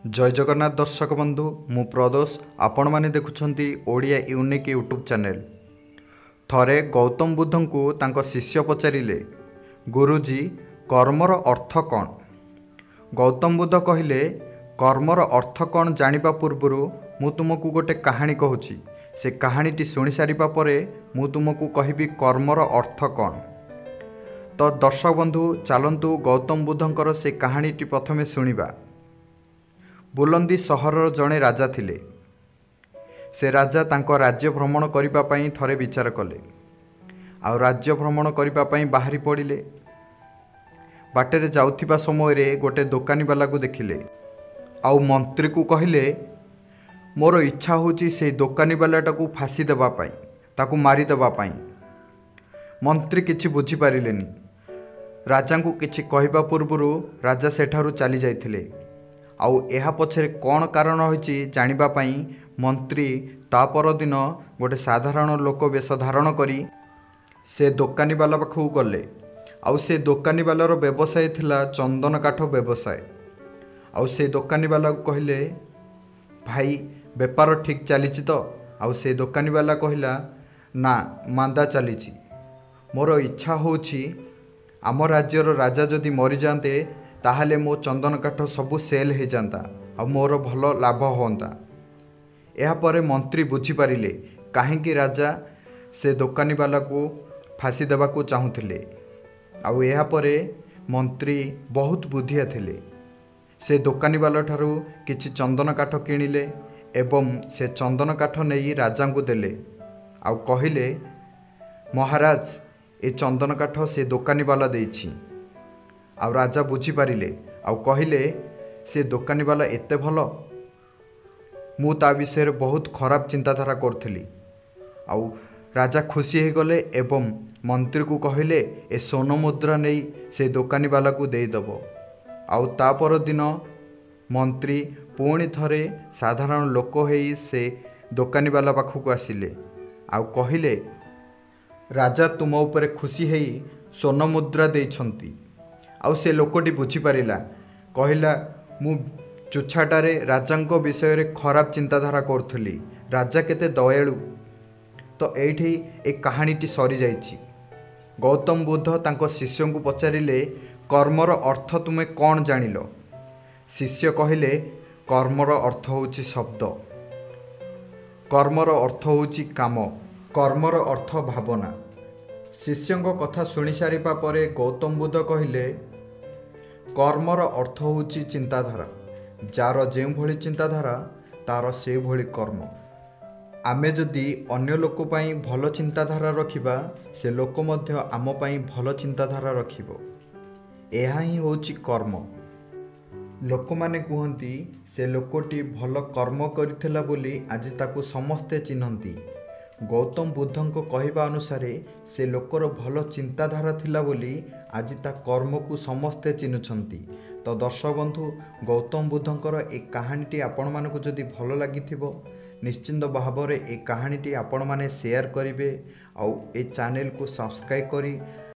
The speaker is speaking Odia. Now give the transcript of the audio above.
ଜୟ ଜଗନ୍ନାଥ ଦର୍ଶକ ବନ୍ଧୁ, ମୁଁ ପ୍ରଦୋଷ। ଆପଣମାନେ ଦେଖୁଛନ୍ତି ଓଡ଼ିଆ ୟୁନିକ୍ ୟୁଟ୍ୟୁବ୍ ଚ୍ୟାନେଲ୍। ଥରେ ଗୌତମ ବୁଦ୍ଧଙ୍କୁ ତାଙ୍କ ଶିଷ୍ୟ ପଚାରିଲେ, ଗୁରୁଜୀ, କର୍ମର ଅର୍ଥ କ'ଣ? ଗୌତମ ବୁଦ୍ଧ କହିଲେ, କର୍ମର ଅର୍ଥ କ'ଣ ଜାଣିବା ପୂର୍ବରୁ ମୁଁ ତୁମକୁ ଗୋଟେ କାହାଣୀ କହୁଛି। ସେ କାହାଣୀଟି ଶୁଣି ସାରିବା ପରେ ମୁଁ ତୁମକୁ କହିବି କର୍ମର ଅର୍ଥ କ'ଣ। ତ ଦର୍ଶକ ବନ୍ଧୁ, ଚାଲନ୍ତୁ ଗୌତମ ବୁଦ୍ଧଙ୍କର ସେ କାହାଣୀଟି ପ୍ରଥମେ ଶୁଣିବା। ବୁଲନ୍ଦି ସହରର ଜଣେ ରାଜା ଥିଲେ। ସେ ରାଜା ତାଙ୍କ ରାଜ୍ୟ ଭ୍ରମଣ କରିବା ପାଇଁ ଥରେ ବିଚାର କଲେ ଆଉ ରାଜ୍ୟ ଭ୍ରମଣ କରିବା ପାଇଁ ବାହାରି ପଡ଼ିଲେ। ବାଟରେ ଯାଉଥିବା ସମୟରେ ଗୋଟେ ଦୋକାନୀବାଲାକୁ ଦେଖିଲେ ଆଉ ମନ୍ତ୍ରୀକୁ କହିଲେ, ମୋର ଇଚ୍ଛା ହେଉଛି ସେଇ ଦୋକାନୀବାଲାଟାକୁ ଫାଶୀ ଦେବା ପାଇଁ, ତାକୁ ମାରିଦେବା ପାଇଁ। ମନ୍ତ୍ରୀ କିଛି ବୁଝିପାରିଲେନି। ରାଜାଙ୍କୁ କିଛି କହିବା ପୂର୍ବରୁ ରାଜା ସେଠାରୁ ଚାଲି ଯାଇଥିଲେ। ଆଉ ଏହା ପଛରେ କ'ଣ କାରଣ ରହିଛି ଜାଣିବା ପାଇଁ ମନ୍ତ୍ରୀ ତା ପରଦିନ ଗୋଟେ ସାଧାରଣ ଲୋକ ବେଶ ଧାରଣ କରି ସେ ଦୋକାନୀବାଲା ପାଖକୁ ଗଲେ। ଆଉ ସେ ଦୋକାନୀବାଲାର ବ୍ୟବସାୟ ଥିଲା ଚନ୍ଦନ କାଠ ବ୍ୟବସାୟ। ଆଉ ସେ ଦୋକାନୀବାଲାକୁ କହିଲେ, ଭାଇ, ବେପାର ଠିକ୍ ଚାଲିଛି ତ? ଆଉ ସେ ଦୋକାନୀବାଲା କହିଲା, ନା, ମାନ୍ଦା ଚାଲିଛି। ମୋର ଇଚ୍ଛା ହେଉଛି ଆମ ରାଜ୍ୟର ରାଜା ଯଦି ମରିଯାଆନ୍ତେ, ତାହେଲେ ମୋ ଚନ୍ଦନ କାଠ ସବୁ ସେଲ୍ ହେଇଯାନ୍ତା ଆଉ ମୋର ଭଲ ଲାଭ ହୁଅନ୍ତା। ଏହାପରେ ମନ୍ତ୍ରୀ ବୁଝିପାରିଲେ କାହିଁକି ରାଜା ସେ ଦୋକାନୀବାଲାକୁ ଫାଶୀ ଦେବାକୁ ଚାହୁଁଥିଲେ। ଆଉ ଏହାପରେ ମନ୍ତ୍ରୀ ବହୁତ ବୁଦ୍ଧିଆ ଥିଲେ। ସେ ଦୋକାନୀବାଲା ଠାରୁ କିଛି ଚନ୍ଦନ କାଠ କିଣିଲେ ଏବଂ ସେ ଚନ୍ଦନ କାଠ ନେଇ ରାଜାଙ୍କୁ ଦେଲେ ଆଉ କହିଲେ, ମହାରାଜ, ଏ ଚନ୍ଦନ କାଠ ସେ ଦୋକାନୀବାଲା ଦେଇଛି। ଆଉ ରାଜା ବୁଝିପାରିଲେ ଆଉ କହିଲେ, ସେ ଦୋକାନୀବାଲା ଏତେ ଭଲ, ମୁଁ ତା ବିଷୟରେ ବହୁତ ଖରାପ ଚିନ୍ତାଧାରା କରୁଥିଲି। ଆଉ ରାଜା ଖୁସି ହେଇଗଲେ ଏବଂ ମନ୍ତ୍ରୀକୁ କହିଲେ, ଏ ସ୍ୱର୍ଣ୍ଣ ମୁଦ୍ରା ନେଇ ସେ ଦୋକାନୀବାଲାକୁ ଦେଇଦେବ। ଆଉ ତା ପରଦିନ ମନ୍ତ୍ରୀ ପୁଣି ଥରେ ସାଧାରଣ ଲୋକ ହେଇ ସେ ଦୋକାନୀବାଲା ପାଖକୁ ଆସିଲେ ଆଉ କହିଲେ, ରାଜା ତୁମ ଉପରେ ଖୁସି ହେଇ ସ୍ୱର୍ଣ୍ଣ ମୁଦ୍ରା ଦେଇଛନ୍ତି। ଆଉ ସେ ଲୋକଟି ବୁଝିପାରିଲା, କହିଲା, ମୁଁ ଚୁଛାଟାରେ ରାଜାଙ୍କ ବିଷୟରେ ଖରାପ ଚିନ୍ତାଧାରା କରୁଥିଲି, ରାଜା କେତେ ଦୟାଳୁ। ତ ଏଇଠି ଏ କାହାଣୀଟି ସରିଯାଇଛି। ଗୌତମ ବୁଦ୍ଧ ତାଙ୍କ ଶିଷ୍ୟଙ୍କୁ ପଚାରିଲେ, କର୍ମର ଅର୍ଥ ତୁମେ କ'ଣ ଜାଣିଲ? ଶିଷ୍ୟ କହିଲେ, କର୍ମର ଅର୍ଥ ହେଉଛି ଶବ୍ଦ, କର୍ମର ଅର୍ଥ ହେଉଛି କାମ, କର୍ମର ଅର୍ଥ ଭାବନା। ଶିଷ୍ୟଙ୍କ କଥା ଶୁଣି ସାରିବା ପରେ ଗୌତମ ବୁଦ୍ଧ କହିଲେ, କର୍ମର ଅର୍ଥ ହେଉଛି ଚିନ୍ତାଧାରା। ଯାର ଯେଉଁଭଳି ଚିନ୍ତାଧାରା, ତାର ସେଇଭଳି କର୍ମ। ଆମେ ଯଦି ଅନ୍ୟ ଲୋକ ପାଇଁ ଭଲ ଚିନ୍ତାଧାରା ରଖିବା, ସେ ଲୋକ ମଧ୍ୟ ଆମ ପାଇଁ ଭଲ ଚିନ୍ତାଧାରା ରଖିବ। ଏହା ହିଁ ହେଉଛି କର୍ମ। ଲୋକମାନେ କୁହନ୍ତି, ସେ ଲୋକଟି ଭଲ କର୍ମ କରିଥିଲା ବୋଲି ଆଜି ତାକୁ ସମସ୍ତେ ଚିହ୍ନନ୍ତି। ଗୌତମ ବୁଦ୍ଧଙ୍କ କହିବା ଅନୁସାରେ ସେ ଲୋକର ଭଲ ଚିନ୍ତାଧାରା ଥିଲା ବୋଲି ଆଜି ତା କର୍ମକୁ ସମସ୍ତେ ଚିହ୍ନୁଛନ୍ତି। ତ ଦର୍ଶକ ବନ୍ଧୁ, ଗୌତମ ବୁଦ୍ଧଙ୍କର ଏ କାହାଣୀଟି ଆପଣମାନଙ୍କୁ ଯଦି ଭଲ ଲାଗିଥିବ, ନିଶ୍ଚିନ୍ତ ଭାବରେ ଏ କାହାଣୀଟି ଆପଣମାନେ ସେୟାର କରିବେ ଆଉ ଏ ଚ୍ୟାନେଲକୁ ସବସ୍କ୍ରାଇବ୍ କରି